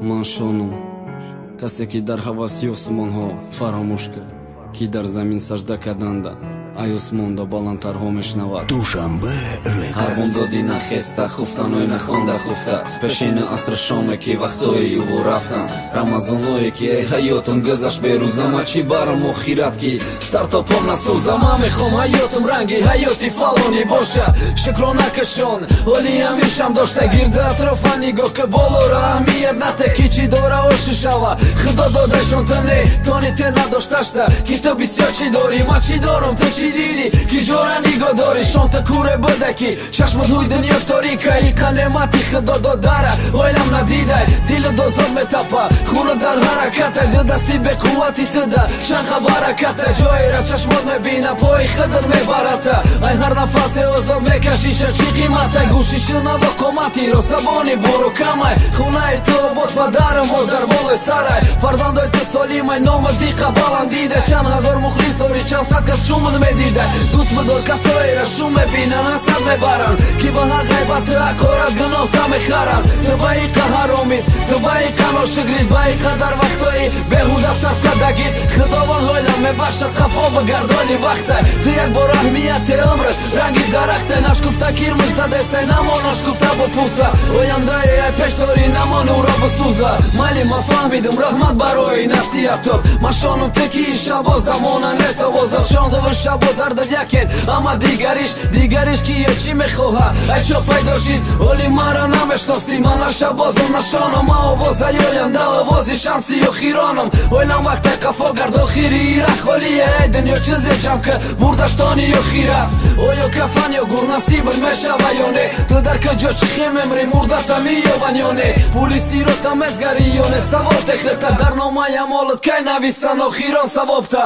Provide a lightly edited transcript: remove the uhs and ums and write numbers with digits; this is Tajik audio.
Ман шонам, касе ки дар ҳаваси осмонҳо фаромӯш кард, ки дар замин сажда карданда ай осмонда баландтарҳо мешнавад. Душанбе Рекорд. Ҳарвонзодӣ нахеста, хуфтаной нахонда хуфта, пешини аср шоме ки вақтҳои ӯ рафтан, рамазоное ки эй ҳаётам гузашт берӯзама, чӣ барам охират ки сар то пом насӯзам. Ман мехом ҳаётам ранги ҳаёти фалонӣ боша, шукрона кашон ҳоли ҳамешам дошта. Гирди атрофа нигоҳ ки, болоро аҳамият нате, ки чӣ дора оши шава. Худо додашон, ту не тони те надошташта, ки ту бисёр чӣ дорӣ, ман чӣ дорам, ту чӣ дидӣ, ки ҷора нигоҳ дорӣ. Шон ту куре буда, ки чашмат ҳуй дунё торика, иқа неъмати худо додара ойлам надидай. Дилу дозор метапа, хуна дар ҳараката, ду дасти беқуввати туда чанха бараката. Ҷоера чашмот мебина, пои хидр мебарата, ай ҳар нафасе озод мекашиша чӣ қимата. Гӯши шунава, қоматиро забони буру камай, хонаи ту обод, падару модар болои сарай, фарзандои ту солимай, ному диқа баланд дида, чанд ҳазор мухлис дорӣ, чанд сад кас шумуд медида. Дӯст бидор касоеро, шум мебинанд, ҳасад мебаранд, ки ба ҳар ғайбати ҳақорат гуноҳ та мехаранд. Ту ба иқа ҳаромид, ту ба иқа ношукрид, ба иқадар вақтҳои беҳуда сарф кардагид. Худованд ҳойлам мебахшад, хафо бигардоли вақта. Ту як бор аҳамияти умрат ранги дарахте, нашкуфта кирмиш задестай, намон нашкуфта бупӯса. Ояндаи ай пеш дорӣ, намон ӯро бисӯза. Майли, ман фаҳмидум, раҳмат барои насиҳатот. Ман шонам, ту ки шабоз дамона нест овозат. Шонзову шабоз ардад якен, амма дигариш, дигариш ки ё чӣ мехоҳад, ай чо пайдо шид? Оли мара намешносӣ, ман на шабозам, на шонам, ман овозаи оянда, овози шанси охиронам. Ойлам вақте қафо гард, охири ира холие. Эй дунё, чизе ҷамъ ки бурдаштони охират, оё кафан ё гур насибат мешава ё не? Ту дар куҷо чӣ хел мемрӣ, мурдата меёбанд ё не? Пули сирота мезгарӣ ё не? Савол техита дар номаи амолат кай навистан охирон савобта?